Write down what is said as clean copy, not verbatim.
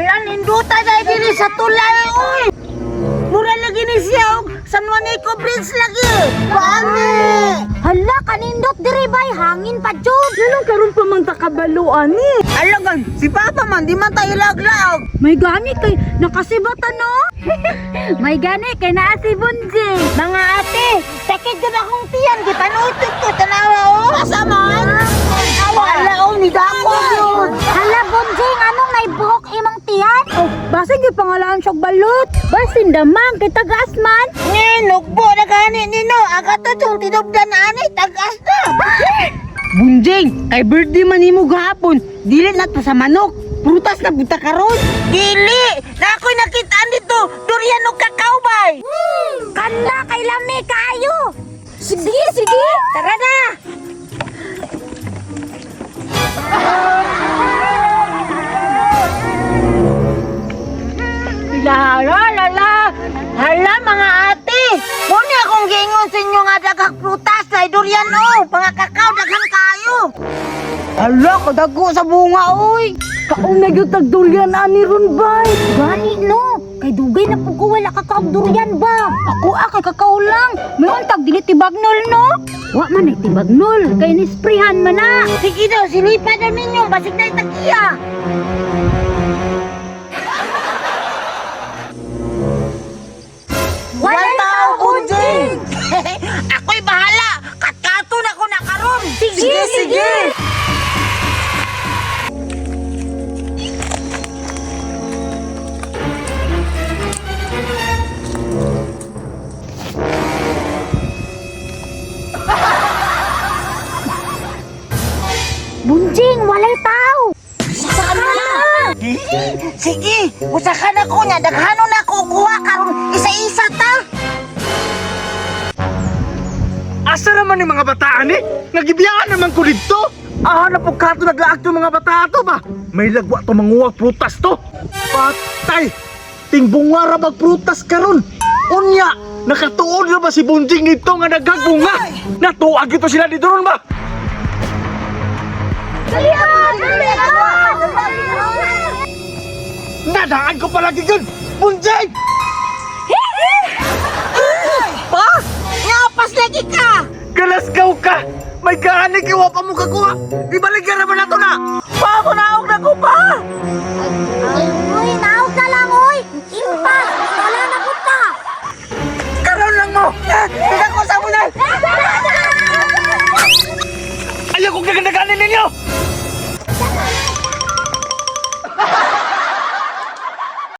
Hala, ninduta na diri sa tulay, oy! Mura lagi ni siya og San Juanico Bridge lagi. Paani? Hala, kanindot diri bay, hangin pa jud. Anong karon pa man ta kabalo ani? Alagan, si Papa man, di man tayo laglaog. May gani kay nakasibata no? May gani kay naa si Bunjing. Mga ate, sakit gud akong tiyan, gipanutot ko, tanawa oh. Asa man? Wala oh, ni dako yun. Hala Bunjing, anong naibuhok imong tiyan? Oh, basig gipangalaan siya og balot. Basin damang kay tagaas man. Nga, nugbo na gani nino. Aga to tong tinubdan na ani, tagas na. Bunjing, kay birthday man nimo gahapon. Dili na to sa manok. Prutas na buta karon. Dili! Na ako'y nakitaan dito. Durian og kakao bay. Kanla kay lami kaayo. Sige, sige. Tara na! La la la la! Hala mga ate! Muna akong giingon sa inyo nga daghang prutas ay durian o! Mga kakao daghan kayo! Hala, kadago sa bunga oy! Kaon na gyud tag durian ani ron bay. Gani no. Kay dugay na pud ko wala ka kaog durian ba. Ako ah kay kakao lang. May untag dili tibagnol no. Wa man ay tibagnol kay ni sprayhan man na. Sige daw, silipan na ninyo, basig na itakiya! Wala tao, Bunjing! Ako'y bahala! Katkato na ko na karon! Sige, sige! Bunjing, walay tao. Saan na? Sige, usahan ako niya. Daghano na ako kuha karon isa-isa ta. Asa naman yung mga bataan eh? Nagibiyaan naman ko dito. Ah, na po kato naglaag to mga bata to ba? May lagwa to manguha prutas to. Patay! Tingbunga ra bag prutas karon. Unya, nakatuon na ba si Bunjing nito nga naghagbunga? Natuag ito sila dito ron ba? Dali ah! Dali ah! Nadaan ko palagi yun! Bunjing! Pa? Ngapas lagi ka. Galasgaw ka! May gani kiwa pa mo kakuha! Ibalik ka naman na to na! Pa!